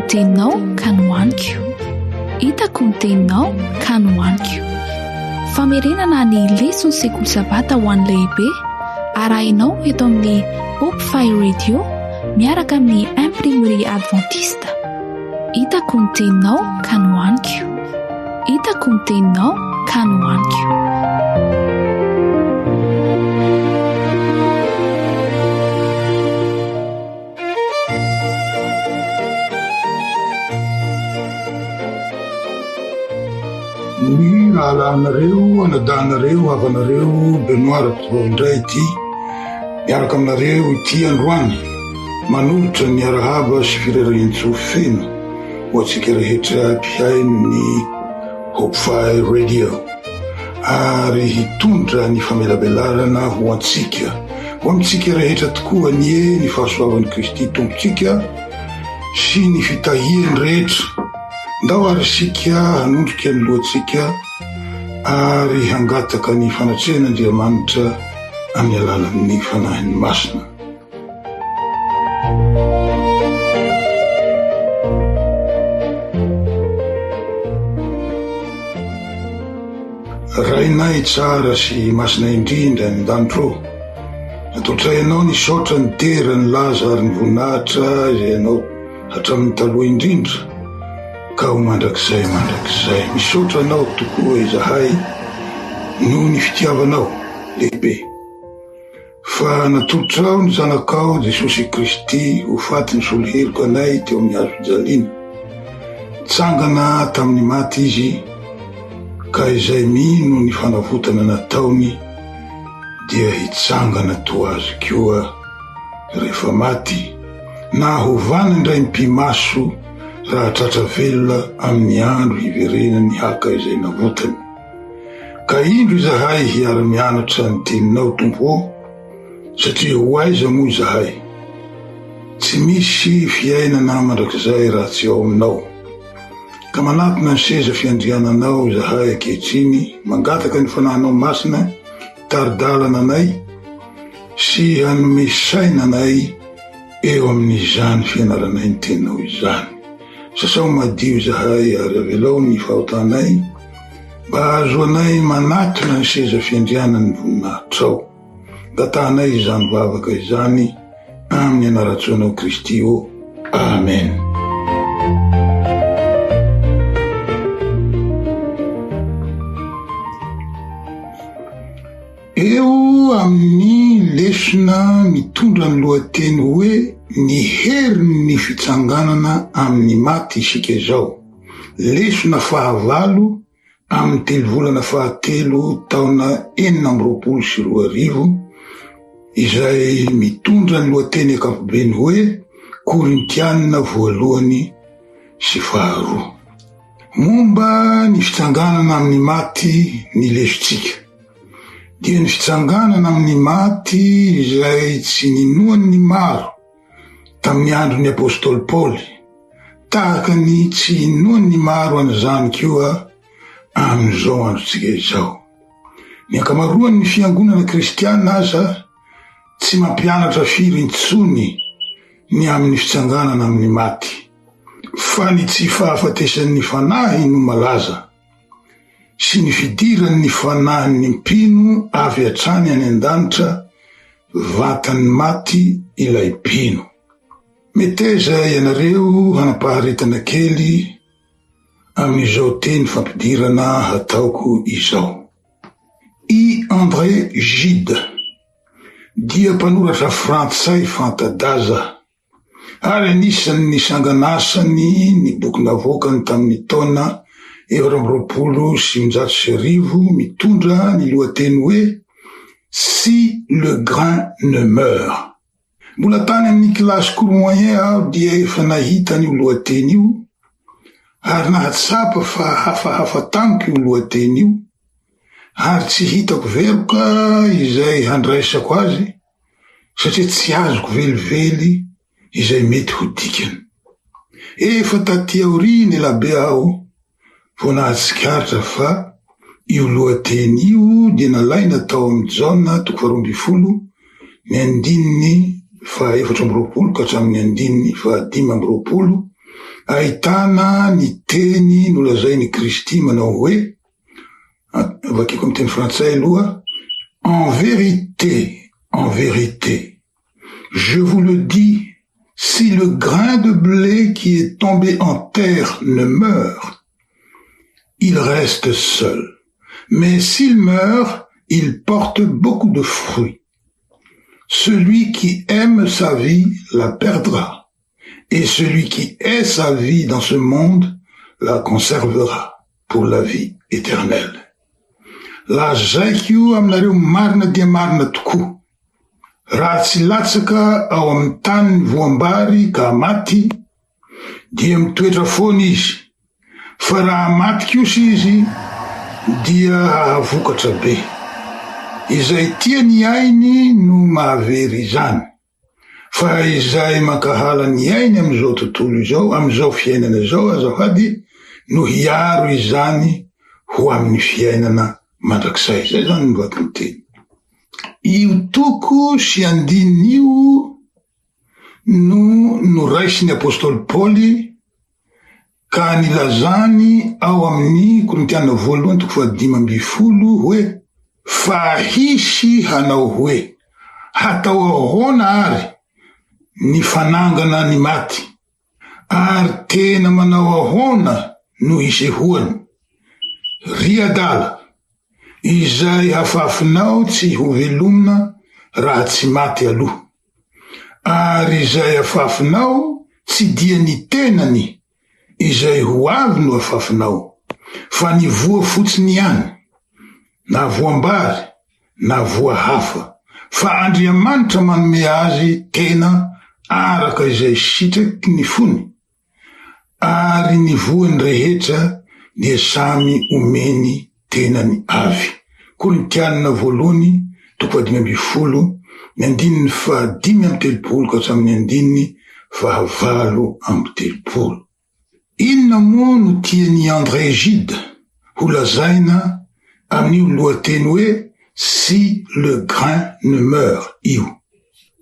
teninao ka nohaniko. Hitako ny teninao ka nohaniko. Famerenana ny leson'ny sekoly sabata ho an'ny lehibe arahinao eto amin'ny Hope Fire Radio miaraka amin'ny Imprimerie Adventiste. Hitako ny teninao ka nohaniko. Hitako ny teninao ka nohaniko. Ny rahalahinareo, anadahinareo, havanareo Benoît Rakotovao indray ity miaraka aminareo ity androany manolotra ny arahaba sy firarian-tsoa feno ho antsika rehetra mpihaino ny Hope Fire Radio ary hitondra ny famelabelarana ho antsika Ho amintsika rehetra tokoa anie ny fahasoavan'i Kristy Tompontsika sy ny fitahiany rehetra. Ndao ary isika hanondrika ny lohantsika ary hangataka ny fanatrehan'Andriamanitra amin'ny alalan'ny Fanahiny Masina. Rainay tsara sy masina indrindra any an-danitra ô, atolotray Anao ny saotra, ny dera, ny laza ary ny voninahitra izay Anao hatramin'ny taloha indrindra ka ho mandrakizay mandrakizay. Misaotra Anao tokoa izahay noho ny fitiavanao lehibe. Fa natolotrao ny Zanakao Jesosy Kristy ho faty nisolo heloka anay teo amin'ny hazo fijaliana. Nitsangana tamin'ny maty Izy, ka izay mino ny fanavotana nataony dia hitsangana toa Azy koa rehefa maty, na hovana indray mipi-maso raha tratra velona amin'ny andro hiverenany haka izay navotany. Ka indro izahay hiara-mianatra ny Teninao, Tompo ô, satria ho aiza moa izahay? Tsy misy fiainana mandrakizay raha tsy ao Aminao. Ka manatona ny seza fiandriananao izahay ankehitriny, mangataka ny Fanahinao Masina hitari-dalana anay sy hanome saina anay eo amin'izany fianaranay ny Teninao izany. Sasao madio izahay ary avelao ny fahotanay, Mba hahazoanay manatona ny seza fiandrianan'ny voninahitrao. Angatahanay izany vavaka izany amin'ny anaran-tsoanao Kristy ô. Amen. Eo amin'ny lesona mitondra ny lohateny hoe Ny herin'ny fitsanganana amin'ny maty isika izao. Lesona fahavalo amin'ny telovolana fahatelo taona 2026 izay mitondra ny lohateny ankapobeny hoe Korintianina voalohany sy faharoa. Momba ny fitsanganana amin'ny maty ny lesontsika dia ny fitsanganana amin'ny maty izay tsy ninoan'ny maro tamin'ny andron'ny apostoly Paoly, tahaka ny tsy inoan'ny maro an'izany koa amin'izao androntsika izao. Ny ankamaroan'ny fiangonana kristiana aza tsy mampianatra firy intsony ny amin'ny fitsanganana amin'ny maty, fa ny tsy fahafatesan'ny fanahy no malaza, sy ny fidiran'ny fanahin'ny mpino avy hatrany any an-danitra vatan'ny maty ilay mpino. Meteza ianareo hanam-paharetana kely amin'izao teny fampidirana hataoko izao. I André Gide dia mpanoratra frantsay fanta-daza ary anisan'ny sangan'asany ny boky navoakany tamin'ny taona 1924 mitondra ny lohateny hoe Si le grain ne meurt. Mbola tany amin'ny kilasy cours moyen aho dia efa nahita an'io lohateny io ary nahatsapa fa hafahafa tamiko io lohateny io ary tsy hitako veroka izay handraisako azy satria tsy azoko velively izay mety ho dikany. Efa taty aoriana elabe aho vao nahatsikaritra fa io lohateny io dia nalaina tao amin'ny Jaona toko faharoambinifolo ny andininy faha-24 ka hatramin'ny andininy faha-25. Ahitana ny teny nolazain'i Kristy manao hoe, vakiko amin'ny teny frantsay aloha, En vérité, en vérité, je vous le dis, si le grain de blé qui est tombé en terre ne meurt, il reste seul. Mais s'il meurt, il porte beaucoup de fruits. Celui qui aime sa vie la perdra, et celui qui hait sa vie dans ce monde la conservera pour la vie éternelle. Lazaiko aminareo marina dia marina tokoa, raha tsy latsaka ao amin'ny tany ny voam-bary ka maty, dia mitoetra foana izy, fa raha maty kosa izy dia hahavokatra be. Izay tia ny ainy no mahavery izany, fa izay mankahala ny ainy amin'izao tontolo izao, amin'izao fiainana izao azafady, no hiaro izany ho amin'ny fiainana mandrakizay. Izay izany no vakin-teny. Io toko sy andininy io no noraisin'ny apostoly Paoly ka nilazany ao amin'ny Korintiana voalohany toko fahadimy ambin'ny folo hoe: Fa hisy hanao hoe, hatao ahoana ary ny fanangana ny maty? Ary tena manao ahoana no hisehoany? Ry adala, izay hafafinao tsy ho velomina raha tsy maty aloha. Ary izay afafinao tsy dia ny tenany izay ho avy no afafinao, fa ny voa fotsiny ihany, na voam-bary na voa hafa, fa Andriamanitra manome azy tena araka izay sitraky ny fony, ary ny voany rehetra dia samy omeny tenany avy. Korintianina voalohany toko fahadimy ambin'ny folo, ny andininy faha-35 ka hatramin'ny andininy faha-38. Inona moa no tian'i André Gide ho lazaina amin'io lohateny hoe Si le grain ne meurt io?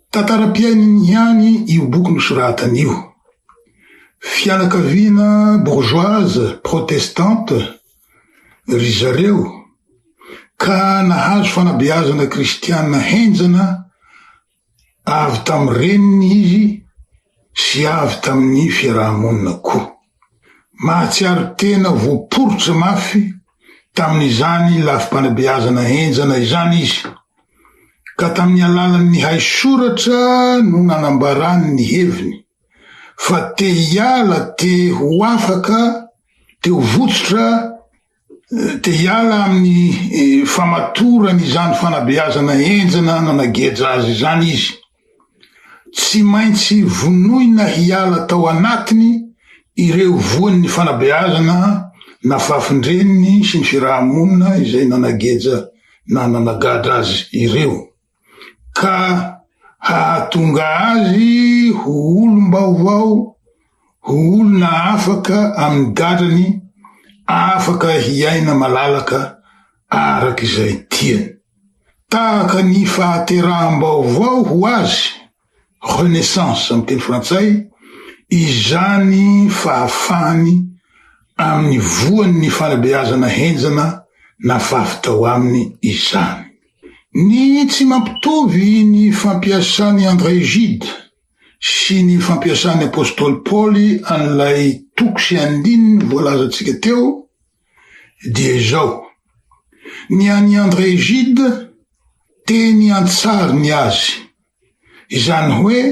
Tantaram-piainany ihany io boky nosoratany io. Fianakaviana bourgeoise protestante ry zareo ka nahazo fanabeazana kristiana henjana avy tamin'ny reniny izy sy avy tamin'ny fiaraha-monina koa. Mahatsiaro tena voaporitra mafy tamin'izany lafim-panabeazana henjana izany izy, ka tamin'ny alalan'ny haisoratra no nanambarany ny heviny fa te hiala, te ho afaka, te ho votsotra, te hiala amin'ny famatorany izany fanabeazana henjana nanageja azy izany izy. Tsy maintsy vonoina hiala tao anatiny ireo voan'ny fanabeazana nafafin-dreniny sy ny fiaraha-monina izay nanageja na nanagadra azy ireo, ka hahatonga azy ho olom-baovao, ho olona afaka amin'ny gadrany, afaka hiaina malalaka araka izay tiany. Tahaka ny fahateraham-baovao ho azy, renaissance amin'ny teny frantsay, izany fahafahany amin'ny voan'ny fanabeazana henjana nafafy tao aminy izany. Ny tsy mampitovy ny fampiasan'i André Gide sy ny fampiasan'ny apostoly Paoly an'ilay toko sy andininy voalazantsika teo dia izao, ny an'i André Gide teny an-tsary ny azy, izany hoe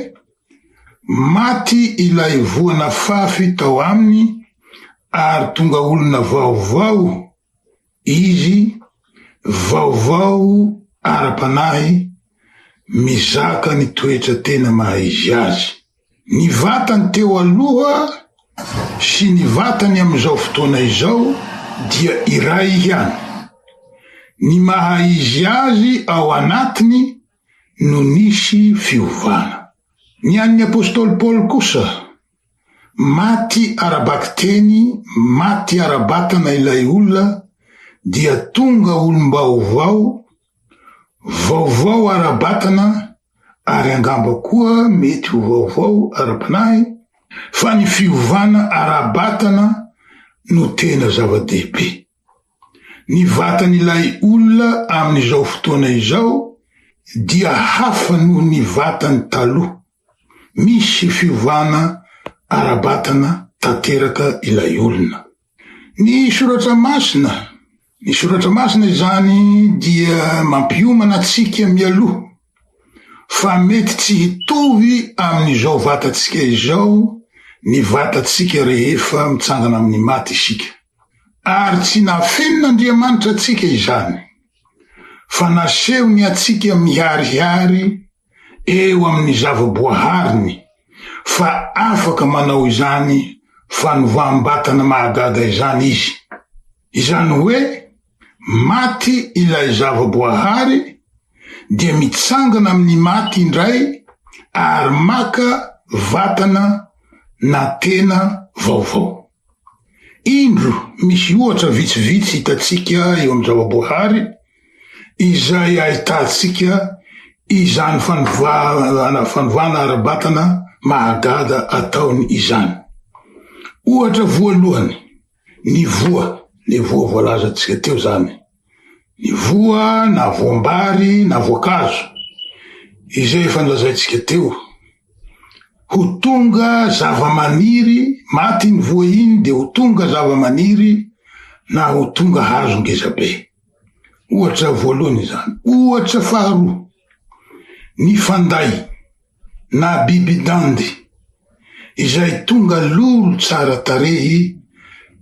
maty ilay voa nafafy tao aminy ary tonga olona vaovao izy, vaovao ara-panahy, mizaka ny toetra tena maha izy azy. Ny vatany teo aloha sy ny vatany amin'izao fotoana izao dia iray ihany. Ny maha izy azy ao anatiny no nisy fiovana. Ny an'ny apostoly Paoly kosa, maty ara-bakiteny, maty ara-batana ilay olona dia tonga olom-baovao, vaovao ara-batana ary angamba koa mety ho vaovao ara-panahy. Fa ny fiovana ara-batana no tena zava-dehibe. Ny vatan'ilay olona amin'izao fotoana izao dia hafa noho ny vatany taloha. Misy fiovana ara-batana tanteraka ilay olona. Ny Soratra Masina, Ny Soratra Masina izany dia mampiomana antsika mialoha fa mety tsy hitovy amin'izao vatantsika izao ny vatantsika rehefa mitsangana amin'ny maty isika. Ary tsy nafenin'Andriamanitra antsika izany, fa nasehony antsika miharihary eo amin'ny zava-boahariny fa afaka manao izany fanovam-batana mahagaga izany izy. Izany hoe maty ilay zava-boahary dia mitsangana amin'ny maty indray ary maka vatana na tena vaovao. Indro misy ohatra vitsivitsy hitantsika eo amin'ny zava-boahary izay ahitantsika izany fanovana fanovana ara-batana mahagaga ataony izany. Ohatra voalohany, ny voa, le voa voalazantsika teo zany, ny voa na voam-bary na voankazo, izay efa nolazaintsika teo, ho tonga zava-maniry, maty iny voa iny dia ho tonga zava-maniry na ho tonga hazo ngezabe. Ohatra voalohany izany. Ohatra faharoa, ny fanday na bibidandy izay tonga lolo tsara tarehy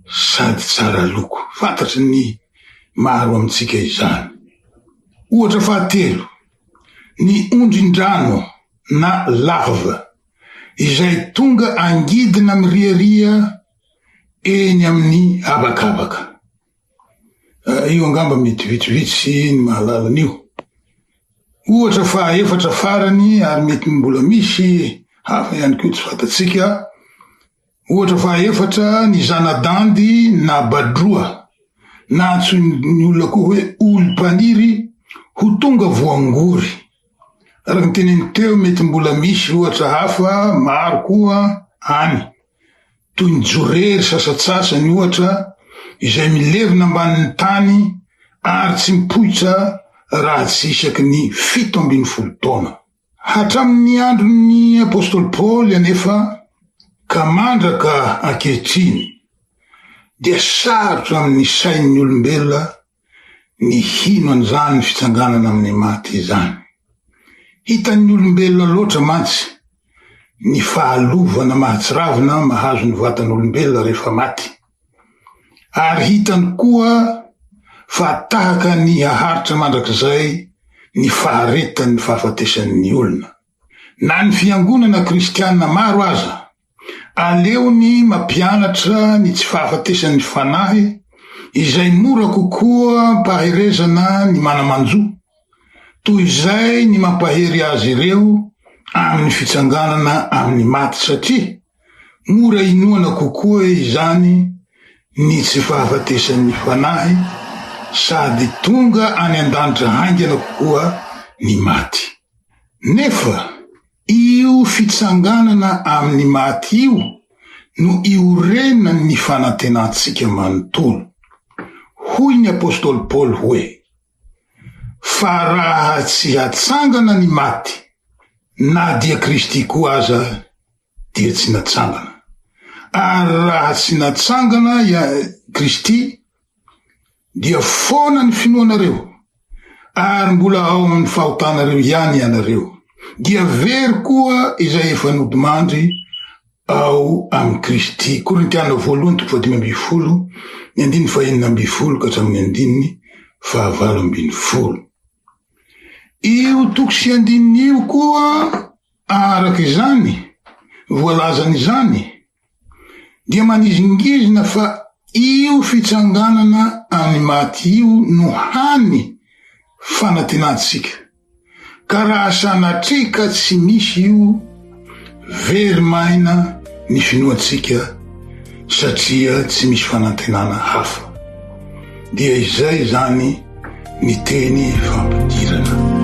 sady tsara loko. Fantatry ny maro amintsika izany. Ohatra fahatelo, ny ondrin-drano na larve izay tonga angidina miriaria eny amin'ny habakabaka. Eh, io angamba mety vitsivitsy ny mahalala an'io. Ohatra fahaefatra farany ary mety mbola misy hafa ihany koa tsy fantatsika. Ohatra fahaefatra ny zana-dandy na badroa na antsoin'ny olona koa hoe olom-paniry ho tonga voangory. Araka ny teneniko teo mety mbola misy ohatra hafa maro koa any toy ny jorery sasatsasany ohatra izay milevina ambanin'ny tany ary tsy mipoitra raha tsy isaky ny 17 taona. Hatramin'ny andron'ny apostoly Paoly anefa ka mandraka ankehitriny dia sarotra amin'ny sain'ny olombelona ny hino an'izany fitsanganana amin'ny maty izany. Hitan'ny olombelona loatra mantsy ny fahalovana mahatsiravina mahazo ny vatan'olombelona rehefa maty. Ary hitany koa fa tahaka ny haharitra mandrakizay ny faharetan'ny fahafatesan'ny olona. Na ny fiangonana kristiana maro aza, aleony mampianatra ny tsy fahafatesan'ny fanahy izay mora kokoa ampaherezana ny mana-manjo, toy izay ny mampahery azy ireo amin'ny fitsanganana amin'ny maty satria Mora inoana kokoa izany ny tsy fahafatesan'ny fanahy sady tonga any an-danitra haingana kokoa ny maty. Nefa io fitsanganana amin'ny maty io no iorenan'ny fanantenantsika manontolo. Hoy ny apostoly Paoly hoe, Fa raha tsy hatsangana ny maty, na dia Kristy koa aza dia tsy natsangana. Ary raha tsy natsangana i Kristy, dia foana ny finoanareo, ary mbola ao amin'ny fahotanareo ihany ianareo. Dia very koa izay efa nodimandry ao amin'i Kristy. Korintiana voalohany toko faha-15, ny andininy faha-16 ka hatramin'ny andininy faha-18. Io toko sy andininy io koa araka izany voalazan'izany dia manizingizina fa io fitsanganana amin'ny maty io no hany fanantenantsika. Ka raha sanatria ka tsy misy io, very maina ny finoantsika satria tsy misy fanantenana hafa. Dia izay izany ny teny fampidirana.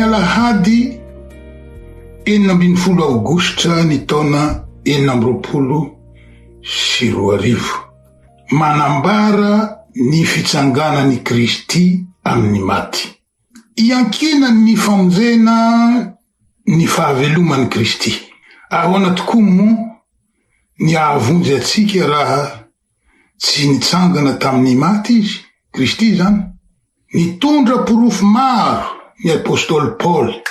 alahady 16 aogositra ny taona 2026. Manambara ny fitsanganan'i Kristy amin'ny maty. Iankinan'ny famonjena ny fahaveloman'i Kristy. Ahoana tokoa moa ny hahavonjy antsika raha tsy nitsangana tamin'ny maty Izy, Kristy izany? Nitondra porofo maro ny apostoly Paoly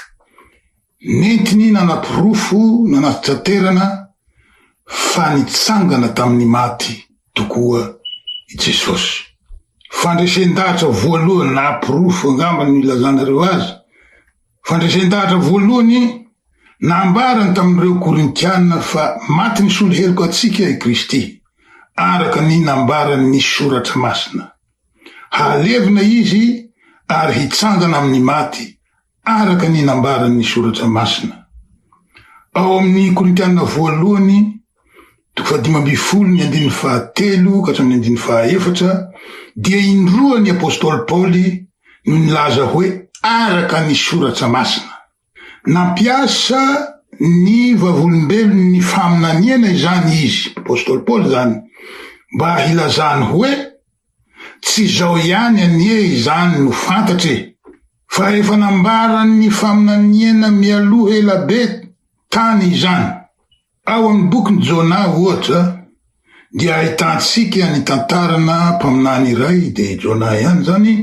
Nentiny nanaporofo nanatitraterana fa nitsangana tamin'ny maty tokoa i Jesosy. Fandresen-dahatra voalohany na porofo angamba no ilazanareo azy. Fandresen-dahatra voalohany nambarany tamin'ireo Korintiana fa maty nisolo heloka antsika i Kristy, araka ny nambaran'ny Soratra Masina. Halevina izy ary hitsangana amin'ny maty araka ny nambaran'ny Soratra Masina. Ao amin'ny Korintiana voalohany, toko fahadimy ambin'ny folo ny andininy fahatelo ka hatramin'ny andininy fahaefatra, dia indroa ny apostoly Paoly no nilaza hoe araka ny Soratra Masina. Nampiasa ny vavolombelon'ny faminaniana izany izy, apostoly Paoly izany, mba hilazany hoe Tsy izao ihany anie izany no fantatra e! Fa efa nambaran'ny faminaniana mialoha ela be tany izany. Ao amin'ny bokin'i Jona, ohatra, dia ahitantsika ny tantarana mpaminany iray, dia i Jona ihany izany,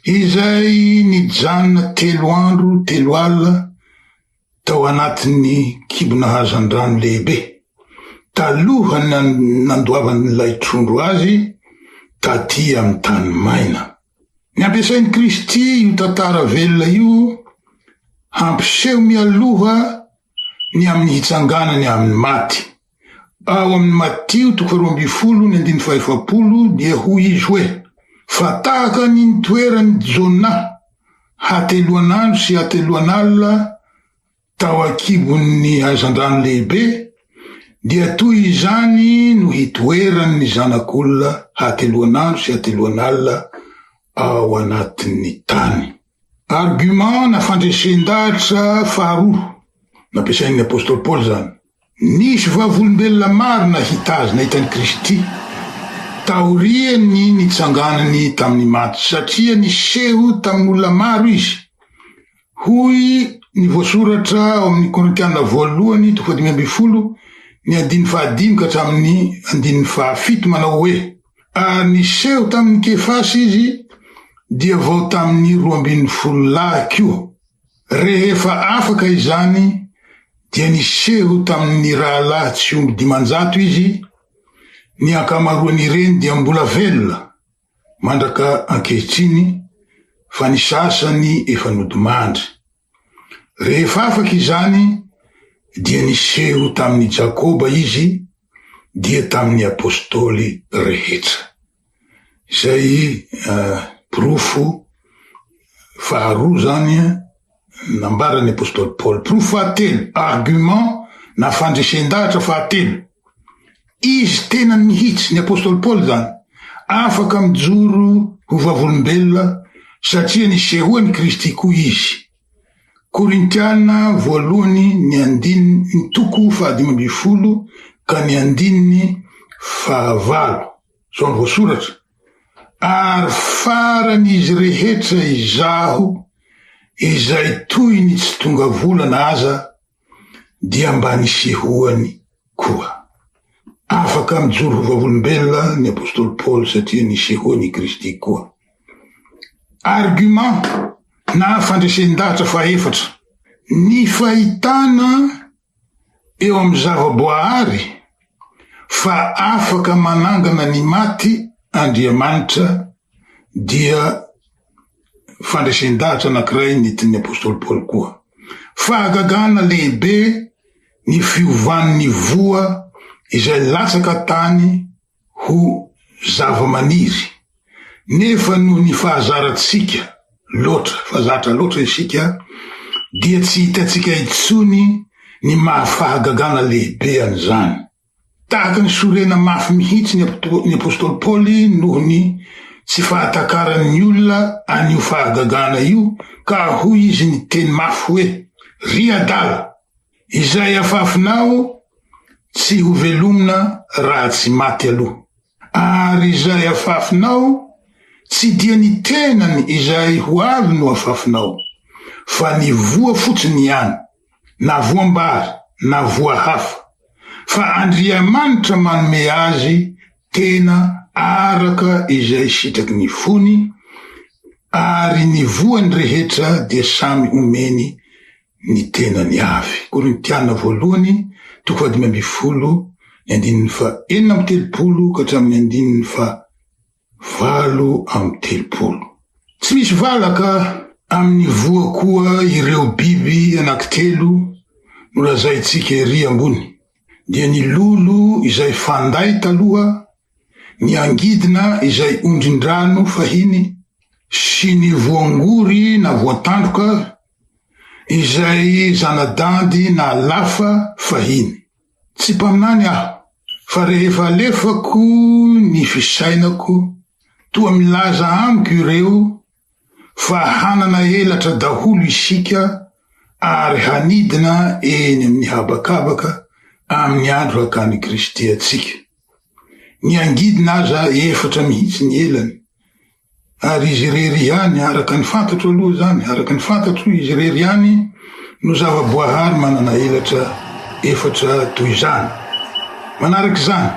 izay nijanona telo andro telo alina tao anatin'ny kibona hazandrano lehibe, talohan'ny nandoavan'ilay trondro azy taty amin'ny tany maina. Ny ampiasain'i Kristy io tantara velona io hampiseho mialoha ny amin'ny hitsanganany amin'ny maty. Ao amin'ny Matio toko faharoa ambin'ny folo ny andininy fahaefapolo dia hoy izy hoe, Fa tahaka ny nitoeran'i Jona hateloan'andro sy hateloan'alina tao an-kibon'ny hazandrano lehibe, dia toy izany no hitoeran'ny Zanak'olona hateloan'andro sy hateloan'alina ao anatin'ny tany. Argument na fandresen-dahatra faharoa nampiasain'ny apostoly Paoly izany. Nisy vavolombelona maro nahita azy, nahita an'i Kristy, taorian'ny nitsanganany tamin'ny maty, satria niseho tamin'olona maro izy. Hoy ny voasoratra ao amin'ny Korintiana voalohany toko fahadimy ambin'ny folo ny andininy fahadimy ka hatramin'ny andininy fahafito manao hoe, Ary niseho tamin'i Kefasy izy, dia vao tamin'ny 12 lahy koa. Rehefa afaka izany dia niseho tamin' ny rahalahy tsy omby 500 izy, ny ankamaroan' ireny dia mbola velona mandraka ankehitriny, fa ny sasany efa nodimandry. Rehefa afaka izany dia niseho tamin' i Jakoba izy, dia tamin' ny apostoly rehetra. Izay porofo faharoa izany nambaran'ny apostoly Paoly. Porofo fahatelo, argument na fandresen-dahatra fahatelo. Izy tenany mihitsy, ny apostoly Paoly izany, afaka mijoro ho vavolombelona satria nisehoan'i Kristy koa izy. Korintiana voalohany ny andininy ny toko fahadimy ambin'ny folo ka ny andininy fahavalo. Izao no voasoratra, Ary faran'izy rehetra izaho, izay toy ny tsy tonga volana aza, dia mba nisehoany koa. Afaka mijoro ho vavolombelona ny apostoly Paoly satria nisehoany i Kristy koa. Argument na fandresen-dahatra fahefatra, ny fahitana eo amin'ny zava-boahary fa afaka manangana ny maty Andriamanitra dia fandresen-dahatra anankiray nentin'ny apostoly Paoly koa. Fahagagana lehibe ny fiovan'ny voa izay latsaka tany ho zavamaniry, nefa noho ny fahazarantsika loatra, fa zatra loatra isika, dia tsy hitantsika intsony ny maha fahagagana lehibe an'izany. Tahaka ny sorena mafy mihitsy ny apostoly Paoly noho ny. tsy fahatakaran'ny olona an'io fahagagana io ka hoy izy niteny mafy hoe, Ry adala! Izay afafinao tsy ho velomina raha tsy maty aloha. Ary izay afafinao tsy dia ny tenany izay ho avy no afafinao, fa ny voa fotsiny ihany, na voam-bary na voa hafa, fa Andriamanitra manome azy tena araka izay sitraky ny fony, ary ny voany rehetra dia samy omeny ny tenany avy. Korintiana voalohany toko fahadimy ambin'ny folo ny andininy faha-36 ka hatramin'ny andininy faha-38. Tsy misy valaka amin'ny voa koa ireo biby anankitelo nolazaintsika ery ambony, dia ny lolo izay fanday taloha, ny angidina izay ondrin-drano fahiny, sy ny voangory na voantandroka izay zana-dandy na lafa fahiny. Tsy mpaminany aho, fa rehefa alefako ny fisainako, toa milaza amiko ireo fa hanana elatra daholo isika ary hanidina eny amin'ny habakabaka amin'ny andro hakan'i Kristy antsika. Ny angidina aza efatra mihitsy ny elany. Ary izy irery ihany, araka ny fantatro aloha izany, araka ny fantatro, izy irery ihany no zava-boahary manana elatra efatra toy izany. Manaraka izany,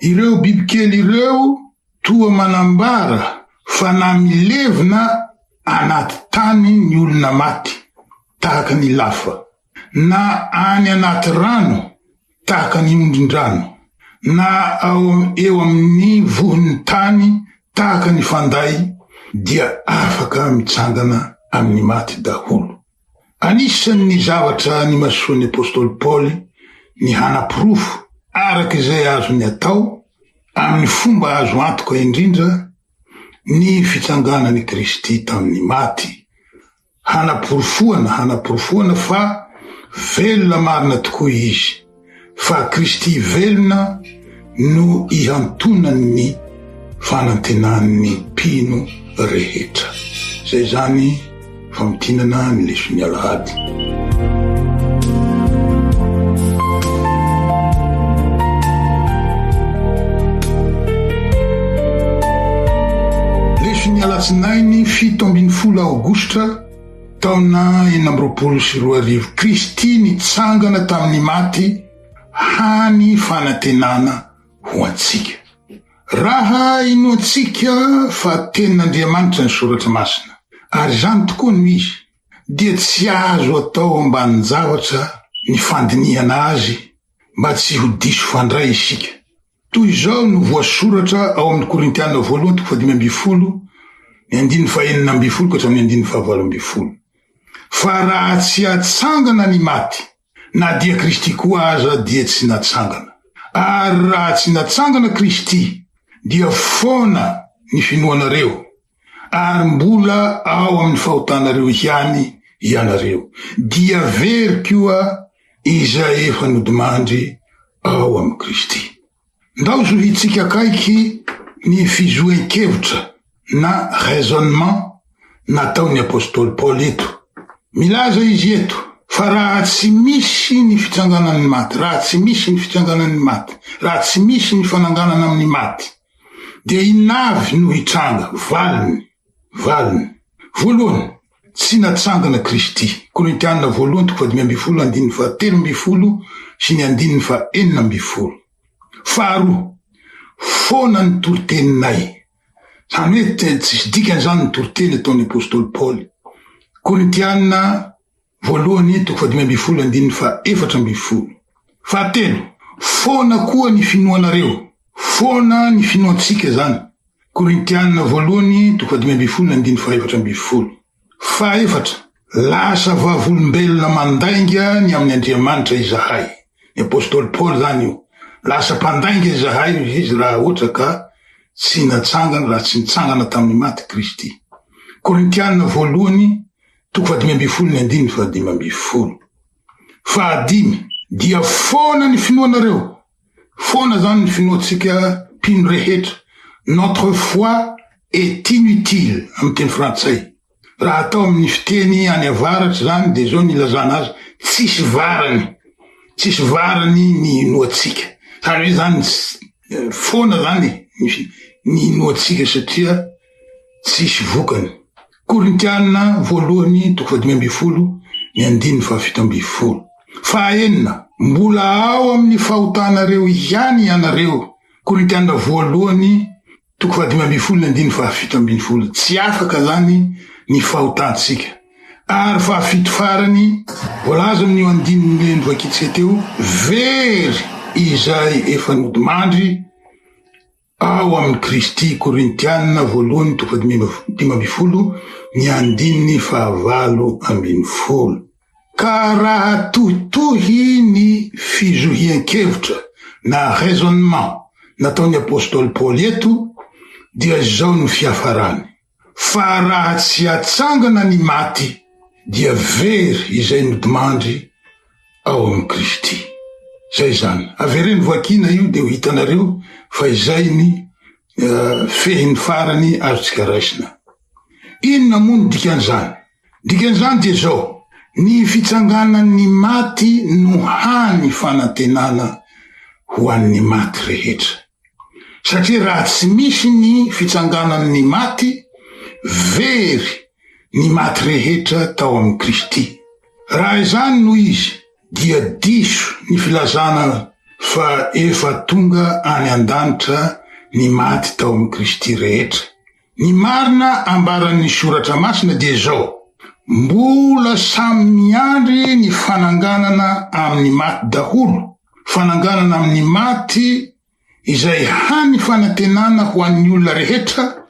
ireo bibikely ireo toa manambara fa na milevina anaty tany ny olona maty, tahaka ny lafa, na any anaty rano, tahaka ny ondrin-drano, na ao eo amin'ny vohon'ny tany tahaka ny fanday dia afaka mitsangana amin'ny maty daholo. Anisan'ny zavatra nimasoan'ny apostoly Paoly ny hanaporofo araka izay azony atao amin'ny fomba azo antoka indrindra ny fitsanganan'i Kristy tamin'ny maty Hanaporofoana, hanaporofoana fa velona marina tokoa Izy, fa Kristy velona no ihantonan'ny fanantenan'ny mpino rehetra. Izay izany famintinana ny leson'ny alahady. Leson'ny alatsinainy 17 aogositra taona 2026 Kristy nitsangana tamin'ny maty hany fanantenana ho antsika. Raha inoantsika fa tenin'Andriamanitra ny soratra masina, ary izany tokoa no izy, dia tsy azo atao ambanin-javatra ny fandinihana azy mba tsy ho diso fandray isika. Toy izao no voasoratra ao amin'ny Korintiana voalohany toko fahadimy ambin'ny folo, ny andininy fahenina ambin'ny folo ka hatramin'ny andininy fahavalo ambin'ny folo, Fa raha tsy atsangana ny maty, na dia Kristy koa aza dia tsy natsangana. Ary raha tsy natsangana Kristy, dia foana ny finoanareo, ary mbola ao amin'ny fahotanareo ihany ianareo, dia very koa izay efa nodimandry ao amin'i Kristy. Ndao zohintsika akaiky ny fizoen-kevitra na raisonnement nataon'ny apostoly Paoly eto. Milaza izy eto fa raha tsy misy ny fitsanganan'ny maty, raha tsy misy ny fitsanganan'ny maty, raha tsy misy ny fananganana amin'ny maty, dia inona avy no hitranga? Valiny, valiny. Voalohany, tsy natsangana Kristy. Korintiana voalohany toko fahadimy ambin'ny folo andininy fahatelo ambin'ny folo sy ny andininy fahenina ambin'ny folo. Faharoa, foana ny toriteninay. Izany hoe tsisy dikany izany ny toriteny ataon'ny apostoly Paoly. Korintiana Voalohany, toko fahadimy ambin'ny folo andininy faha-14. Fahatelo, foana koa ny finoanareo. Foana ny finoantsika izany. Korintiana voalohany, toko fahadimy ambin'ny folo andininy faha-14. Fahaefatra, lasa vavolombelona mandainga ny amin'ny Andriamanitra izahay. Ny apostoly Paoly izany io. Lasa mpandainga izahay, hoy izy, raha ohatra ka tsy natsangana, raha tsy nitsangana tamin'ny maty Kristy. Korintiana voalohany, Toko fahadimy ambin'ny folo ny andininy fahadimy ambin'ny folo. Fahadimy, dia foana ny finoanareo. Foana izany ny finoantsika mpino rehetra. Notre foi. est inutile amin'ny teny frantsay. Raha atao amin'ny fiteny any avaratra izany dia izao ny ilazana azy, tsisy varany, tsisy varany ny inoantsika. Izany hoe izany foana izany ny inoantsika satria tsisy vokany. Korintiana voalohany toko fahadimy ambin'ny folo ny andininy fahafito ambin'ny folo. Fahaenina, mbola ao amin'ny fahotanareo ihany ianareo. Korintiana voalohany toko fahadimy ambin'ny folo ny andininy fahafito ambin'ny folo. Tsy afaka zany ny fahotantsika. Ary fahafito farany, voalaza amin'io andininy le novakintsika teo, very izay efa nodimandry ao amin'i Kristy. Korintiana voalohany toko fahadimy ambin'ny folo ny andininy fahavalo ambin'ny folo. Ka raha tohitohy ny fizohian-kevitra na raisonnement nataon'ny apostoly Paoly eto dia izao no fiafarany, Fa raha tsy atsangana ny maty dia very izay nodimandry ao amin'i Kristy. Izay izany. Avereno vakiana io dia ho hitanareo fa izay ny fehiny farany azontsika raisina. Inona moa no dikan'izany? Dikan'izany dia izao, ny fitsanganan'ny maty no hany fanantenana ho an'ny maty rehetra. Satria raha tsy misy ny fitsanganan'ny maty, very ny maty rehetra tao amin'i Kristy. Raha izany no izy, dia diso ny filazana fa efa tonga any an-danitra ny maty tao amin'i Kristy rehetra. Ny marina ambaran'ny Soratra Masina dia izao, Mbola samy miandry ny fananganana amin'ny maty daholo, fananganana amin'ny maty izay hany fanantenana ho an'ny olona rehetra,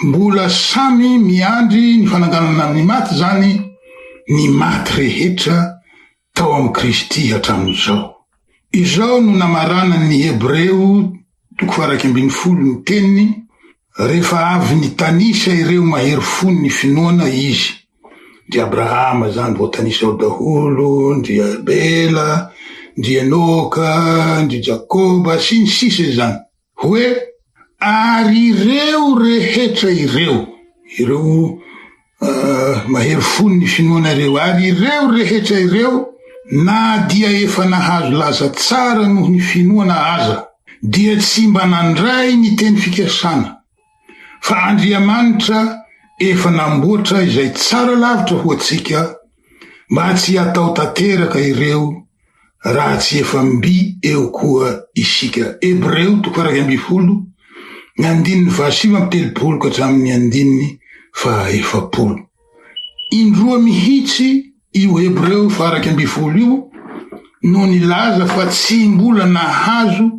mbola samy miandry ny fananganana amin'ny maty izany ny maty rehetra tao amin'i Kristy hatramin'izao. Izao no namaranan'ny Hebreo toko faha-11 ny teniny, Rehefa avy nitanisa ireo mahery fon'ny finoana izy, ndry Abrahama izany voatanisa ao daholo, ndry Abela, ndry Enoka, ndry Jakoba, sy ny sisa izany, hoe, Ary ireo rehetra ireo, ireo mahery fo ny finoana ireo, ary ireo rehetra ireo, na dia efa nahazo laza tsara noho ny finoana aza, dia tsy mba nandray ny teny fikasana, fa Andriamanitra efa namboatra izay tsara lavitra ho antsika, mba tsy hatao tanteraka ireo raha tsy efa mby eo koa isika. Hebreo toko 11, ny andininy faha-39 ka hatramin'ny andininy faha-40. Indroa mihitsy io Hebreo faha-11 io no nilaza fa tsy mbola nahazo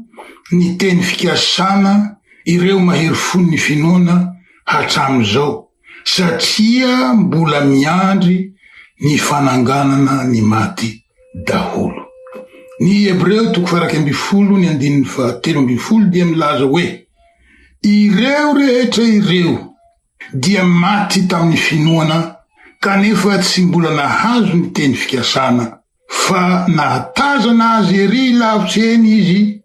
ny teny fikasana ireo mahery fon'ny finoana hatramin'izao. satria mbola miandry ny fananganana ny maty daholo. Ny Hebreo toko faha-11 ny andininy faha-13 dia milaza hoe, Ireo rehetra ireo dia maty tamin'ny finoana kanefa tsy mbola nahazo ny teny fikasana, fa nahatazana azy ery lavitra eny izy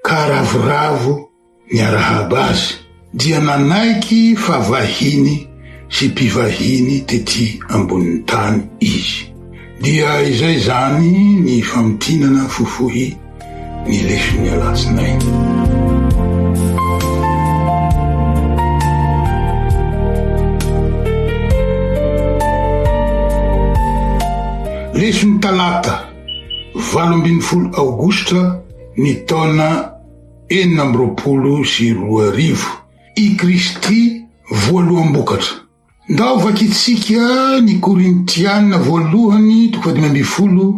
ka ravoravo niarahaba azy, dia nanaiky fa vahiny sy mpivahiny tety ambonin'ny tany izy. Dia izay izany ny famintinana fohifohy ny leson'ny alatsinainy. Leson'ny talata 18 aogositra ny taona 2026, i Kristy voaloham-bokatra. Ndao vakintsika ny Korintiana voalohany toko faha-15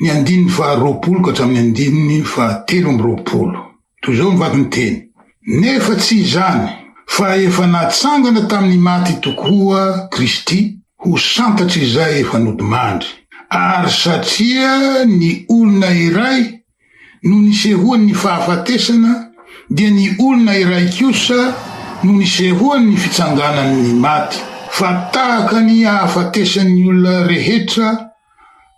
ny andininy faha-20 ka hatramin'ny andininy faha-23. Toy izao ny vaky ny teny, Nefa tsy izany, fa efa natsangana tamin'ny maty tokoa Kristy ho santatr'izay efa nodimandry. Ary satria ny olona iray no nisehoan'ny fahafatesana dia ny olona iray kosa no nisehoan'ny fitsanganan'ny maty. Fa tahaka ny ahafatesan'ny olona rehetra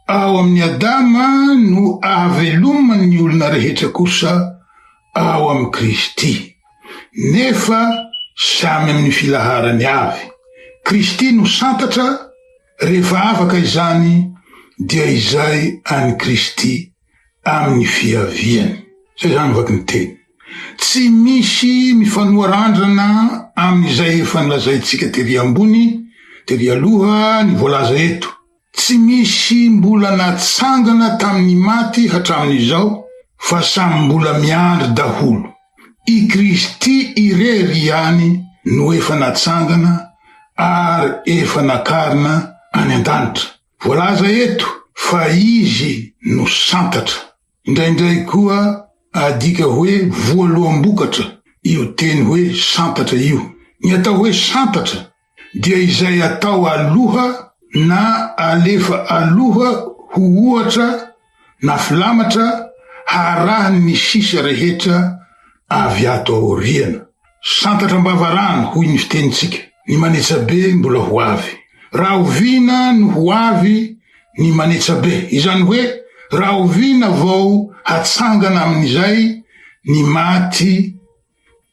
ao amin'i Adama no ahaveloman'ny olona rehetra kosa ao amin'i Kristy. Nefa. Samy amin'ny filaharany avy. Kristy no santatra, rehefa afaka izany dia izay an'i Kristy amin'ny fiaviany. Izay izany vaky ny teny. Tsy misy mifanoha randrana amin'izay efa nolazaintsika tery ambony, tery aloha ny voalaza eto. Tsy misy mbola natsangana tamin'ny maty hatramin'izao fa samy mbola miandry daholo. I Kristy irery ihany no efa natsangana ary efa nakarina any an-danitra. Voalaza eto fa Izy no santatra. Indraindray koa adika hoe voaloham-bokatra io teny hoe santatra io. Ny atao hoe santatra dia izay atao aloha na alefa aloha ho ohatra na filamatra haharahany ny sisa rehetra avy ato aoriana. Santatra am-bavarano, hoy ny fitenintsika, ny manetsabe mbola ho avy. Rahoviana no ho avy ny manetsabe? Izany hoe rahoviana vao hatsangana amin'izay ny maty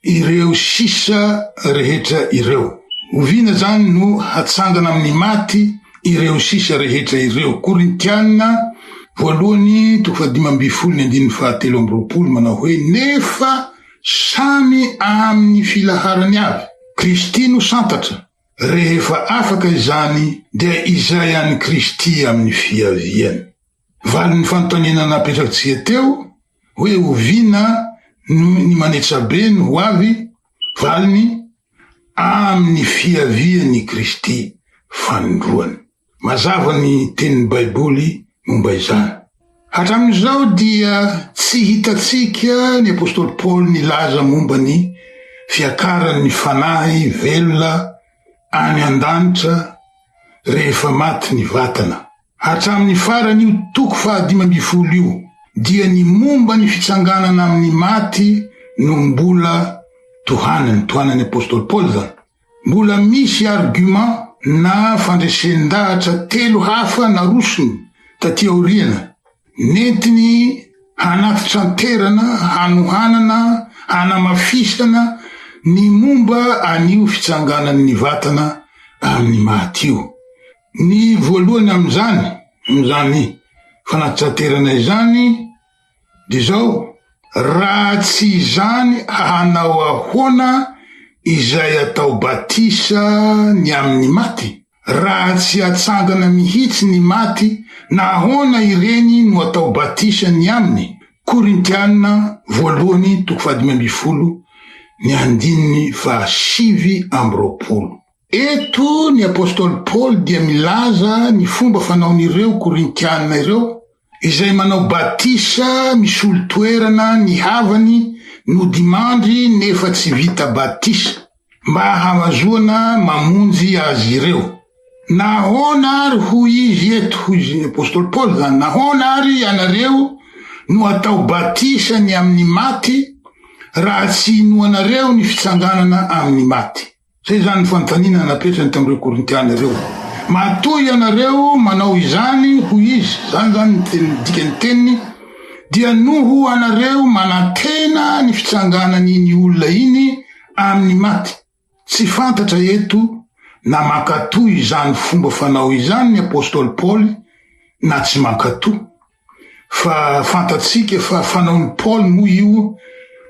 ireo sisa rehetra ireo. Oviana izany no hatsangana amin'ny maty ireo sisa rehetra ireo? Korintiana voalohany toko fahadimy ambin'ny folo ny andininy fahatelo amby roapolo manao hoe nefa samy amin'ny filaharany avy. Kristy no santatra, rehefa afaka izany dia izay an'i Kristy amin'ny fiaviany. Valin'ny fanontaniana napetrakitsika teo hoe oviana no ny manetsabe no ho avy? Valiny, amin'ny fiavian'i Kristy fanindroany. Mazava ny tenin'ny Baiboly momba izany. Hatramin'izao dia tsy hitantsika ny apostoly Paoly nilaza momba ny fiakaran'ny fanahy velona any an-danitra rehefa maty ny vatana. Hatramin'ny faran'io toko fahadimy ambin'ny folo io, dia ny momba ny fitsanganana amin'ny maty no mbola tohanany, tohanan'ny apostoly Paoly izany. Mbola misy argument na fandresen-dahatra telo hafa narosony taty aoriana, nentiny hanatitranterana, hanohanana, hanamafisana ny momba an'io fitsanganan'ny vatana amin'ny maty io. Ny voalohany amin'izany, amin'izany fanatitranterana izany dia izao, raha tsy izany hanao ahoana izay atao batisa ny amin'ny maty? Raha tsy atsangana mihitsy ny maty, na ahoana ireny no atao batisa ny aminy? Korintiana voalohany toko fahadimy ambin'ny folo ny andininy faha-29. Eto ny apostoly Paoly dia milaza ny fomba fanaon'ireo Korintiana ireo izay manao batisa misolo toerana ny havany nodimandry nefa tsy vita batisa, mba hahazoana mamonjy azy ireo. Nahoana ary hoy izy eto, hoy izy apostoly Paoly izany, nahoana ary ianareo no atao batisa ny amin'ny maty raha tsy inoanareo ny fitsanganana amin'ny maty? Izay izany ny fanontaniana napetrany tamin'ireo Korintiana ireo. Matoa ianareo manao izany, hoy izy, izany izany ny teny, dikan'ny teniny, dia noho anareo manantena ny fitsanganan'iny olona iny amin'ny maty. Tsy fantatra eto na mankatò izany fomba fanao izany ny apostoly Paoly na tsy mankatò. Fa fantatsika fa fanaon'i Paoly moa io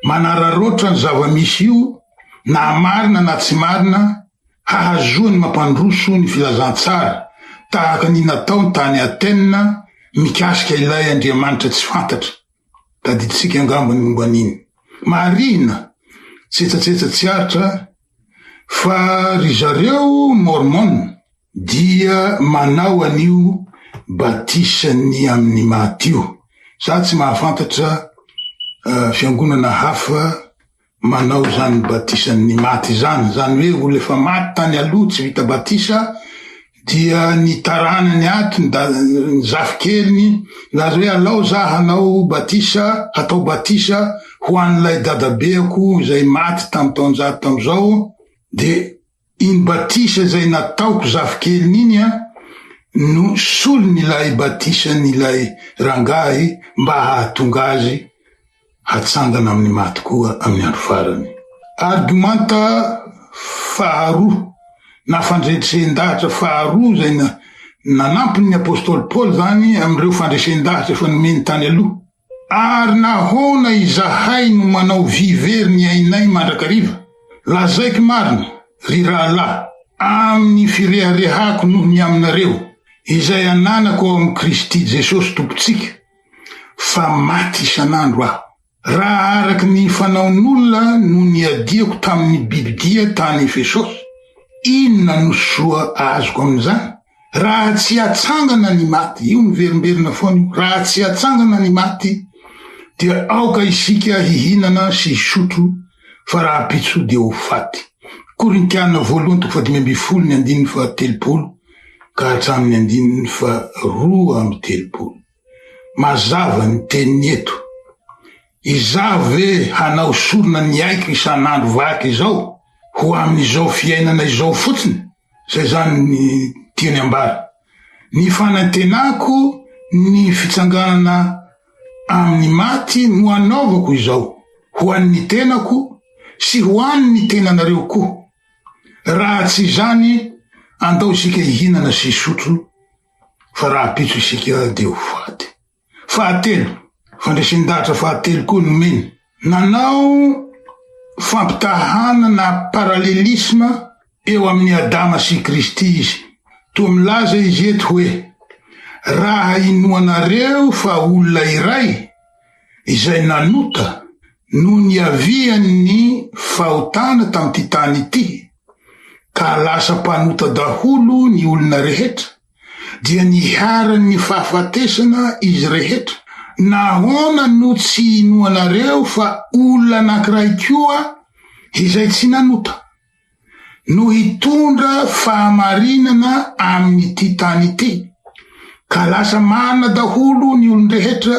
manararaotra ny zava-misy io na marina na tsy marina hahazoany mampandroso ny filazantsara tahaka ny nataony tany Athènes mikasika ilay Andriamanitra tsy fantatra. Tadidintsika angamba ny momba an'iny. Marihina, tsetsatsetsa tsy aritra, fa ry zareo Mormon dia manao an'io batisan'ny amin'ny maty io. Za tsy mahafantatra fiangonana hafa manao izany batisan'ny maty izany. Izany hoe olona efa maty tany aloha tsy vita batisa dia ny taranany ato, ny da- ny zafikeliny milaza hoe alao za hanao batisa, hatao batisa ho an'ilay dadabeako izay maty tamin'ny taonjato tamin'izao dia Iny batisa izay nataoko zafikeliny iny an no solon'ilay batisan'ilay rangahy mba hahatonga azy hatsangana amin'ny maty koa amin'ny andro farany. Argumenta. faharoa na fandresen-dahatra faharoa izay nanampiny ny apostoly Paoly izany amin'ireo fandresen-dahatra efa nomeny tany aloha. Ary nahoana izahay no manao vy very ny ainay mandrakariva? Lazaiko marina, ry rahalahy, amin'ny fireharehako noho ny aminareo, izay ananako ao amin'i Kristy Jesosy Tompontsika, fa maty isan'andro aho. Raha araka ny fanaon'olona no niadiako tamin'ny bibidia tany Efesosy, inona no soa azoko amin'izany? Raha tsy atsangana ny maty, io miverimberina foana io, raha tsy atsangana ny maty, dia aoka isika hihinana sy hisotro, fa rahampitso dia ho faty. Korintiana voalohany toko fahadimy ambinifolo ny andininy fahatelopolo ka hatramin'ny andininy faharoa amby telopolo. Mazava ny teniny eto. Izaho ve hanao sorona ny aiko isan'andro vaky izao ho amin'izao fiainana izao fotsiny? Izay izany ny tiany ambara. Ny fanantenako ny fitsanganana amin'ny maty no anaovako izao, ho an'ny tenako sy ho an'ny tenanareo koa. Raha tsy izany, andao isika hihinana sy hisotro, fa rahampitso isika dia ho faty. Fahatelo, fandresen-dahatra fahatelo koa nomeny. Nanao fampitahana na parallelisme eo amin'i Adama sy Kristy izy. Toa milaza izy eto hoe, Raha inoanareo fa olona iray izay nanota no niavian'ny fahotana tamin'ity tany ity, ka lasa mpanota daholo ny olona rehetra, dia niharan'ny fahafatesana izy rehetra, nahoana no tsy inoanareo fa olona anankiray koa izay tsy nanota no hitondra fahamarinana amin'ity tany ity, ka lasa marina daholo ny olon-drehetra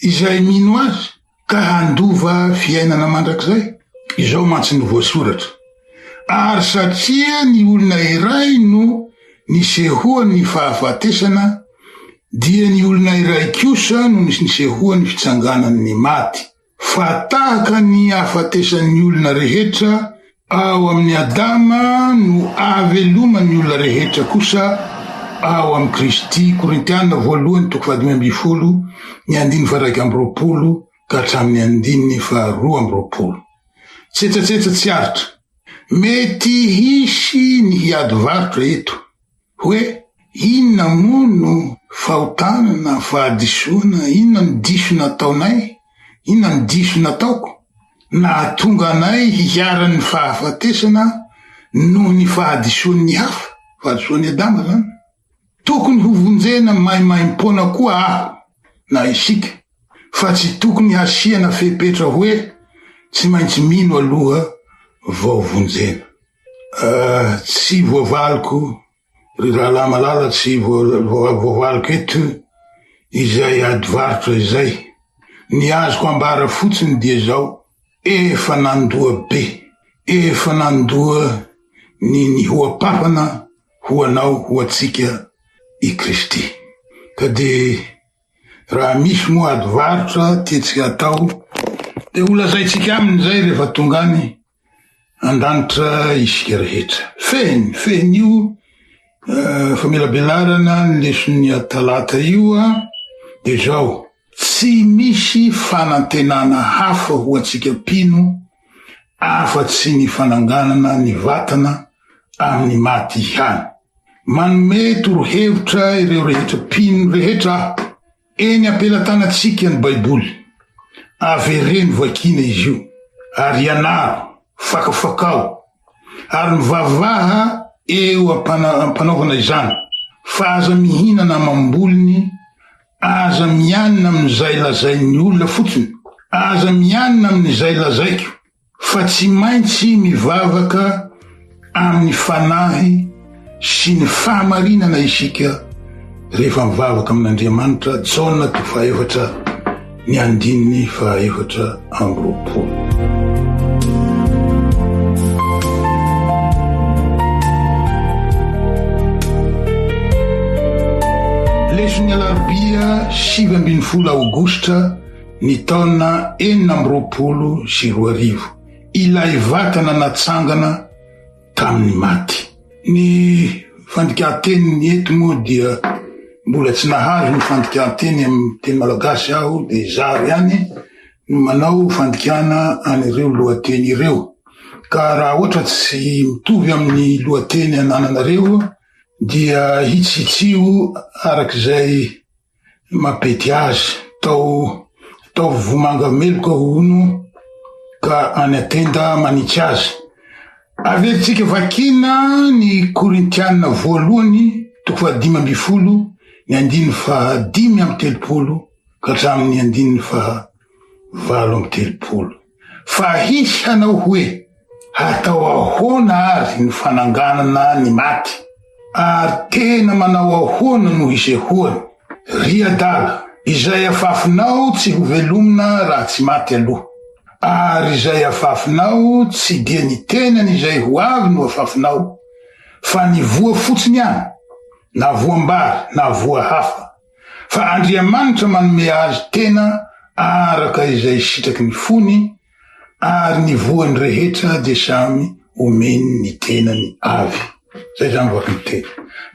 izay mino azy? Ka handova fiainana mandrakizay? Izao mantsy no voasoratra, Ary satria ny olona iray no nisehoan'ny fahafatesana, dia ny olona iray kosa no nisehoan'ny fitsanganan'ny maty. Fa tahaka ny ahafatesan'ny olona rehetra Ao amin'i Adama no ahaveloman'ny olona rehetra kosa ao amin'i Kristy, Korintiana voalohany toko fahadimy ambinifolo, ny andininy faha-21 ka hatramin'ny andininy faha-22. Tsetsatsetsa tsy aritra. Mety hisy ny hiady varotra eto. Hoe inona moa no fahotana na fahadisoana, inona no diso nataonay, inona no diso nataoko, nahatonga anay hiharan'ny fahafatesana noho ny fahadisoan'ny hafa, fahadisoan'i Adama izany. Tokony hovonjena maimaimpoana koa aho na isika, fa tsy tokony hasiana fepetra hoe tsy maintsy mino aloha vao vonjena. Tsy voavaliko ry rahalahy malala, tsy voavaliko eto izay ady varotra izay. Ny azoko ambara fotsiny dia izao, efa nandoa be, efa nandoa ny nihoa-papana ho anao, ho antsika i Kristy. Ka dia raha misy moa ady varotra tiantsika atao dia holazaintsika aminy izay rehefa tonga any An-danitra isika rehetra. Fehiny, fehin'io famelabelarana ny leson'ny talata io dia izao, tsy misy fanantenana hafa ho antsika mpino afa-tsy ny fananganana ny vatana amin'ny maty ihany. Manome torohevitra ireo rehetra mpino rehetra aho. Eny am-pelatanantsika ny Baiboly. Avereno vakiana izy io, ary ianaro, fakafakao, ary mivavaha eo am-panaovana izany, fa aza mihinana amam-bolony, aza mianina amin'izay lazain'ny olona fotsiny, aza mianina amin'izay lazaiko, Fa tsy maintsy mivavaka amin'ny fanahy sy ny fahamarinana isika rehefa mivavaka amin'Andriamanitra, Jaona toko fahaefatra ny andininy fahaefatra amby roapolo. Leson'ny alarobia 19 aogositra Ny taona 2026, ilay vatana natsangana. tamin'ny maty. Ny fandikan-teniny eto moa dia mbola tsy nahazo ny fandikan-teny amin'ny teny malagasy aho dia izaho ihany no manao fandikana an'ireo lohateny ireo. Ka raha ohatra tsy mitovy amin'ny lohateny anananareo dia hitsihitsio araka izay mampety azy. Tao ataovy vomanga meloka hono ka any an-tenda manitsy azy. Averintsika vakina ny Korintiana voalohany toko fahadimy ambin'ny folo ny andininy faha-35 ka hatramin'ny andininy faha-38. Fa hisy hanao hoe, Hatao ahoana àry ny fananganana ny maty? Ary tena manao ahoana no hisehoany? Ry adala, izay afafinao tsy hovelomina raha tsy maty aloha. Ary izay afafinao tsy dia ny tenany izay ho avy no afafinao, fa ny voa fotsiny ihany, na voam-bary na voa hafa. Fa Andriamanitra manome azy tena araka izay sitraky ny fony, ary ny voany rehetra dia samy omeny ny tenany avy. Zay izany vaky ny teny.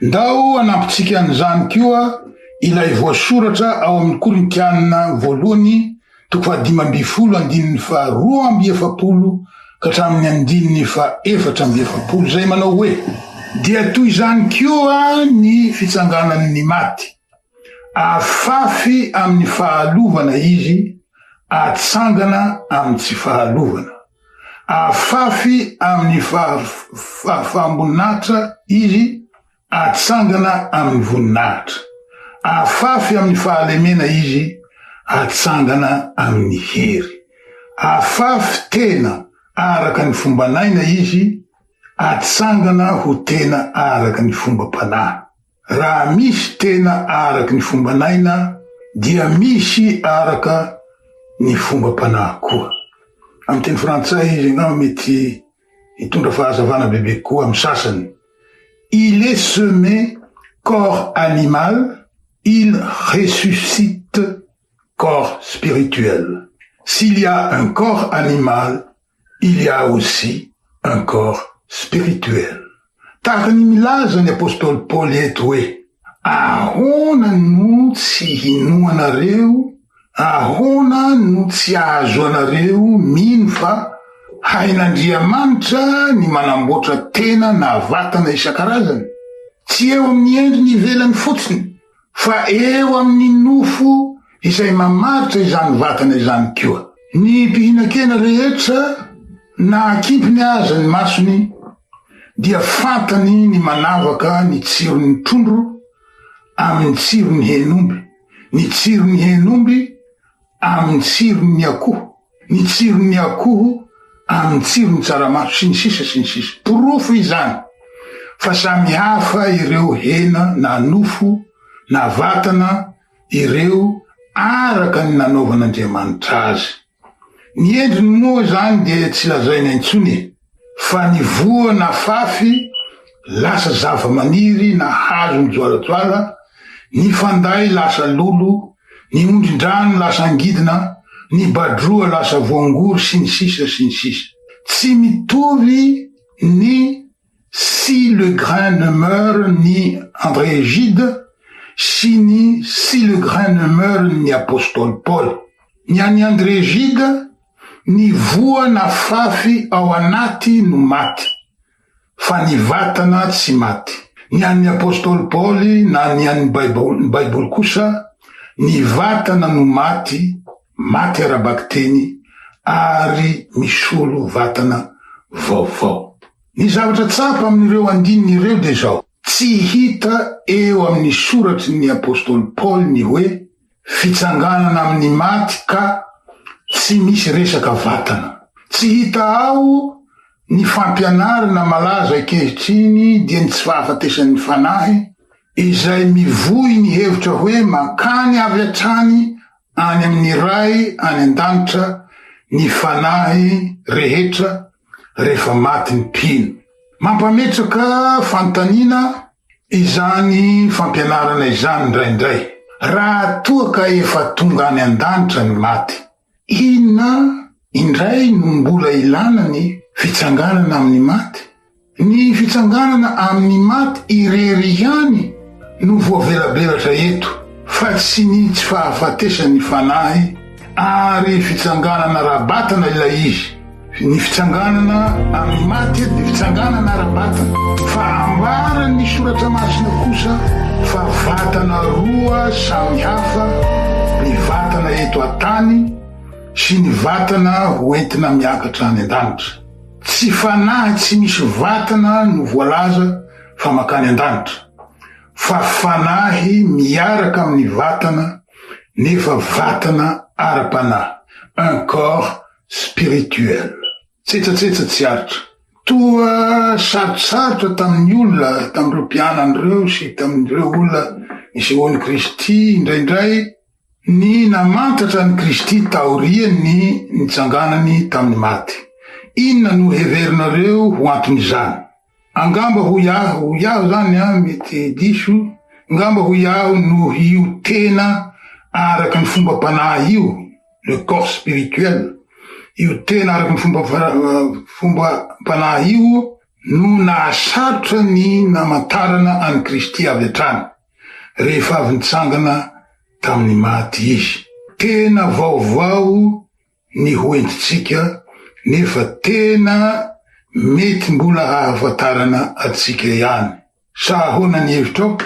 Ndao hanampintsika an'izany koa ilay voasoratra ao amin'ny Korintiana voalohany toko faha-15 andininy faha-42 ka hatramin'ny andininy faha-44 izay manao hoe, Dia toy izany koa ny fitsanganan'ny maty, afafy amin'ny fahalovana izy, atsangana amin'ny tsy fahalovana, afafy amin'ny fahafaham-boninahitra izy, Atsangana amin'ny voninahitra. Afafy amin'ny fahalemena izy, atsangana amin'ny hery. Afafy tena araka ny fomban'aina izy, atsangana ho tena araka ny fombam-panahy. Raha misy tena araka ny fomban'aina, dia misy araka ny fombam-panahy koa. Amin'ny teny frantsay izy angamba mety hitondra fahazavana bebe kokoa amin'ny sasany. Il est semé corps animal, il ressuscite corps spirituel. S'il y a un corps animal, il y a aussi un corps spirituel. Tahaka ny milaza ny apostoly Paoly eto hoe, Ahoana no tsy hinoanareo, ahoana no tsy ahazoanareo mino fa hain'Andriamanitra ny manamboatra tena na vatana isan-karazany, tsy eo amin'ny endriny ivelany fotsiny, fa eo amin'ny nofo izay mamaritra izany vatana izany koa. Ny mpihinan-kena rehetra na akimpiny aza ny masony dia fantany ny manavaka ny tsiron'ny trondro amin'ny tsiron'ny hen'omby, ny tsiron'ny hen'omby amin'ny tsiron'ny akoho, ny tsiron'ny akoho amin'ny tsiron'ny tsaramaso, sy ny sisa sy ny sisa. Porofo izany fa samy hafa ireo hena na nofo na vatana ireo araka ny nanaovan'Andriamanitra azy. Ny endriny moa izany dia tsy lazaina intsony e! Fa ny voa nafafy lasa zavamaniry na hazo mijoalajoala, ny fanday lasa lolo, ny ondrin-drano lasa angidina, ny badroa lasa voangory sy ny sisa sy ny sisa. Tsy mitovy ny Si le grain ne meurt ny André Gide sy ny Si le grain ne meurt ny Apostoly Paoly. Ny an'i André Gide, ny voa nafafy ao anaty no maty, fa ny vatana tsy maty. Ny an'ny Apostoly Paoly na ny an'ny Baiboly kosa, ny vatana no maty, maty ara-bakiteny ary misolo vatana vaovao. Ny zavatra tsapa amin'ireo andininy ireo dia izao, tsy hita eo amin'ny soratry ny apostoly Paoly ny hoe fitsanganana amin'ny maty ka tsy misy resaka vatana. Tsy hita ao ny fampianarana malaza ankehitriny dia ny tsy fahafatesan'ny fanahy izay mivoy ny hevitra hoe mankany avy hatrany any amin'ny Ray any an-danitra ny fanahy rehetra rehefa maty ny mpino. Mampametraka fanontaniana izany fampianarana izany indraindray. Raha toa ka efa tonga any an-danitra ny maty, inona indray no mbola ilana ny fitsanganana amin'ny maty? Ny fitsanganana amin'ny maty irery ihany no voavelabelatra eto fa tsy ny tsy fahafatesan'ny fanahy ary fitsanganana ara-batana ilay izy. Ny fitsanganana amin'ny maty eto dia fitsanganana ara-batana fa ambaran'ny soratra masina kosa fa vatana roa samy hafa ny vatana eto an-tany sy ny vatana ho entina miakatra any an-danitra. Tsy fanahy tsy misy vatana no voalaza fa mankany an-danitra, fa fanahy miaraka amin'ny vatana nefa vatana ara-panahy, un corps spirituel. Tsetsatsetsa tsy aritra. Toa sarotsarotra tamin'ny olona, tamin'ireo mpianany ireo sy tamin'ireo olona nisehoan'i Kristy indraindray Ny namantatra an'i Kristy taorian'ny nitsanganany tamin'ny maty. Inona no heverinareo ho anton'izany? Angamba hoy aho, hoy aho izany an, mety diso, angamba hoy aho noho io tena araka ny fombam-panahy io, le corps spirituel, io tena araka ny fomba fombam-panahy io no nahasarotra ny namantarana an'i Kristy avy hatrany. rehefa avy nitsangana tamin'ny maty izy. Tena vaovao ny ho entintsika nefa tena mety mbola hahafantarana antsika ihany. Sa ahoana ny hevitrao?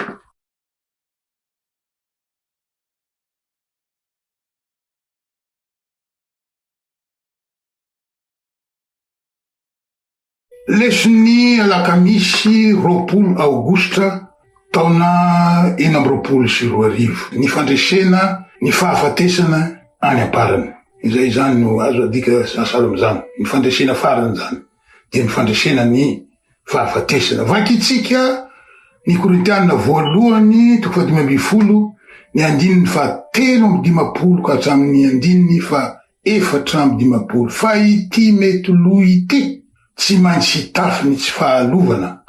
Leson'ny alakamisy 20 aogositra taona 2026, ny fandresena ny fahafatesana any am-parany. Izay izany no azo adika sahala amin'izany, ny fandresena farany izany dia ny fandresena ny fahafatesana. Vakintsika ny Korintiana voalohany toko faha-15 ny andininy faha-53 ka hatramin'ny andininy faha 54, fa ity mety lo ity tsy maintsy hitafy ny tsy fahalovana,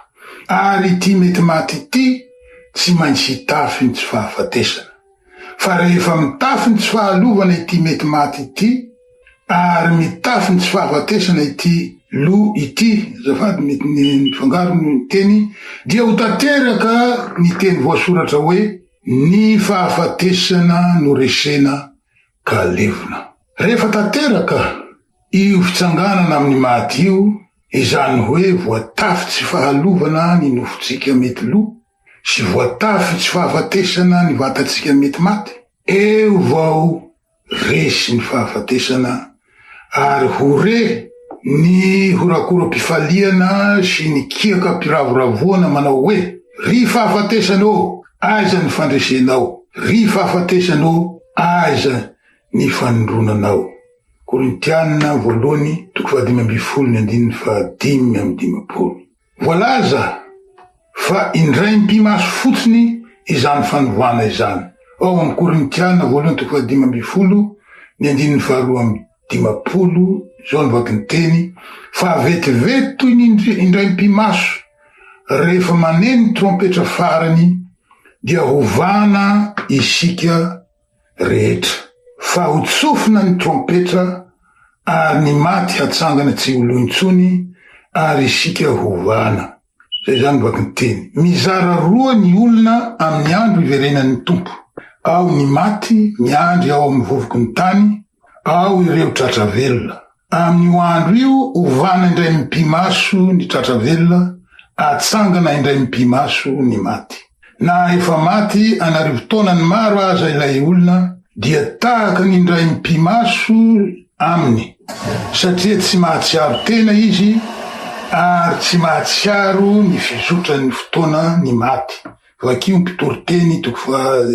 ary ity mety maty ity tsy maintsy hitafy ny tsy fahafatesana. Fa rehefa mitafy ny tsy fahalovana ity mety maty ity, ary mitafy ny tsy fahafatesana ity lo ity, azafady mety nifangaro ny teny, dia ho tanteraka ny teny voasoratra hoe, Ny fahafatesana no resena ka levona. Rehefa tanteraka io fitsanganana amin'ny maty io, izany hoe voatafy tsy fahalovana ny nofontsika mety lo sy voatafy tsy fahafatesana ny vatantsika mety maty, eo vao resy ny fahafatesana ary ho re ny horakoram-pifaliana sy ny kiakam-piravoravoana manao hoe, Ry fahafatesana ô, aiza ny fandresenao? Ry fahafatesana ô, aiza ny fanindronanao? Korintiana voalohany toko fahadimy ambin'ny folo ny andininy faha-55. Voalaza fa indray mipi-maso fotsiny izany fanovana izany. Ao amin'ny Korintiana voalohany toko faha-15 ny andininy faha-52, izao no vakin-teny, Fa vetivety toy ny indray mipi-maso, rehefa maneno ny trompetra farany, dia hovana isika rehetra. Fa ho tsofina ny trompetra, ary ny maty hatsangana tsy ho lo intsony, ary isika hovana. Izay izany no vakin-teny. Mizara roa ny olona amin'ny andro iverenan'ny Tompo. Ao ny maty miandry ao amin'ny vovoky ny tany, ao ireo tratra velona. Amin'io andro io, ovana indray mipi-maso ny tratra velona, atsangana indray mipi-maso ny maty. Na efa maty an'arivo taonany maro aza ilay olona, dia tahaka ny indray mipi-maso aminy, satria tsy mahatsiaro tena izy ary tsy mahatsiaro ny fizotran'ny fotoana ny maty. Vakio Mpitoriteny toko faha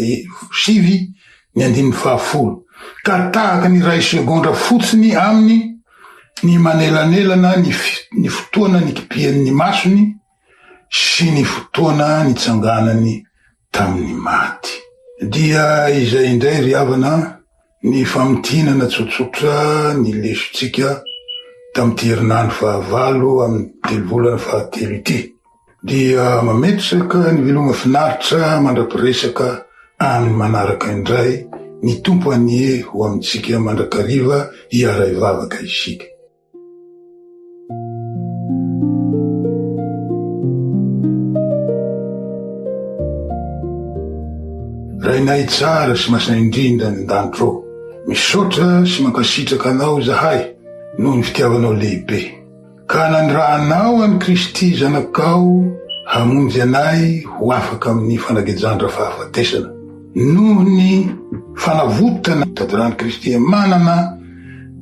sivy ny andininy fahafolo. Ka tahaka ny iray segondra fotsiny aminy ny manelanelana ny ny fotoana nikipian'ny masony sy ny fotoana nitsanganany tamin'ny maty. Dia izay indray ry havana ny famintinana tsotsotra ny lesontsika tamin'ity herinandro fahavalo amin'ny telovolana fahatelo ity. Dia mametraka ny veloma finaritra mandra-piresaka amin'ny manaraka indray ny Tompo anie ho amintsika mandrakariva hiara-hivavaka isika. Rainay tsara sy masina indrindra any an-danitra ô, misaotra sy mankasitraka Anao izahay noho ny fitiavanao lehibe, ka nanirahanao an'i Kristy Zanakao hamonjy anay ho afaka amin'ny fanagejan-dRafahafatesana. Noho ny fanavotana tadiran'i Kristy manana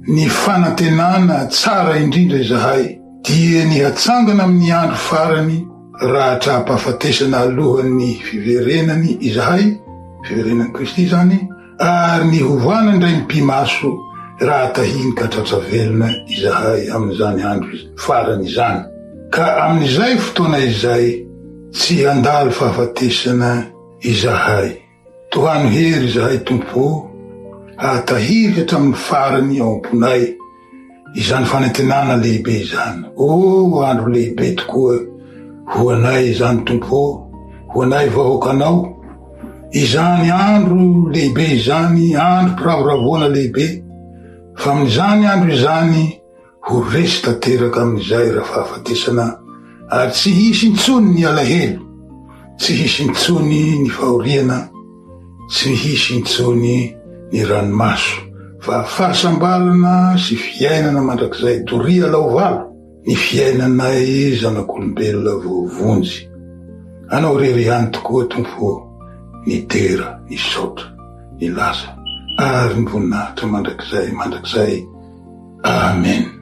ny fanantenana tsara indrindra izahay, dia ny hatsangana amin'ny andro farany raha tra-pahafatesana alohan'ny fiverenany izahay, fiverenan'i Kristy izany, ary ny hovana indray ny pi-maso raha tahiny ka tratra velona izahay amin'izany andro farany izany. Ka amin'izay fotoana izay tsy handalo fahafatesana izahay. Tohano hery izahay Tompo ô, hahatahiry hatramin'ny farany ao am-ponay izany fanantenana lehibe izany. O andro lehibe tokoa ho anay izany Tompo ô, ho anay vahoakanao. Izany andro lehibe izany, androm-piravoravoana lehibe, fa amin'izany andro izany Ho resy tanteraka amin'izay rafahafatesana ary tsy hisy intsony ny alahelo, tsy hisy intsony ny fahoriana, tsy hisy intsony ny ranomaso, fa fahasambarana sy fiainana mandrakizay doria laovalo ny fiainanay zanak'olombelona voavonjy. Anao irery ihany tokoa Tompo ô, ny dera, ny saotra, ny laza ary ny voninahitra mandrakizay mandrakizay. Amen.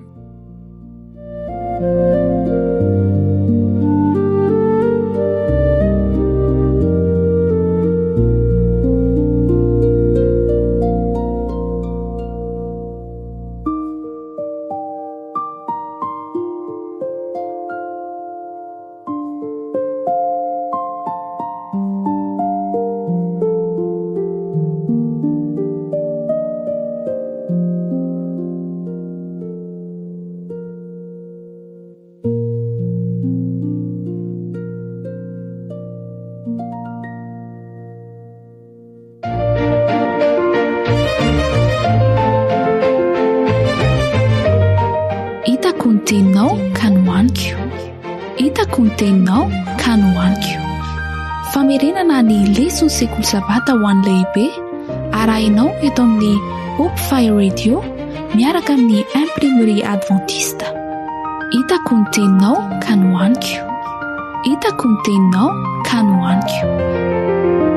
Hitako ny teninao ka nohaniko. Hitako ny teninao ka nohaniko. Famerenana ny leson'ny sekoly sabata ho an'ny lehibe arahinao eto amin'ny Hope Fire Radio miaraka amin'ny Imprimerie Adventiste. Hitako ny teninao ka nohaniko. Hitako ny teninao ka nohaniko.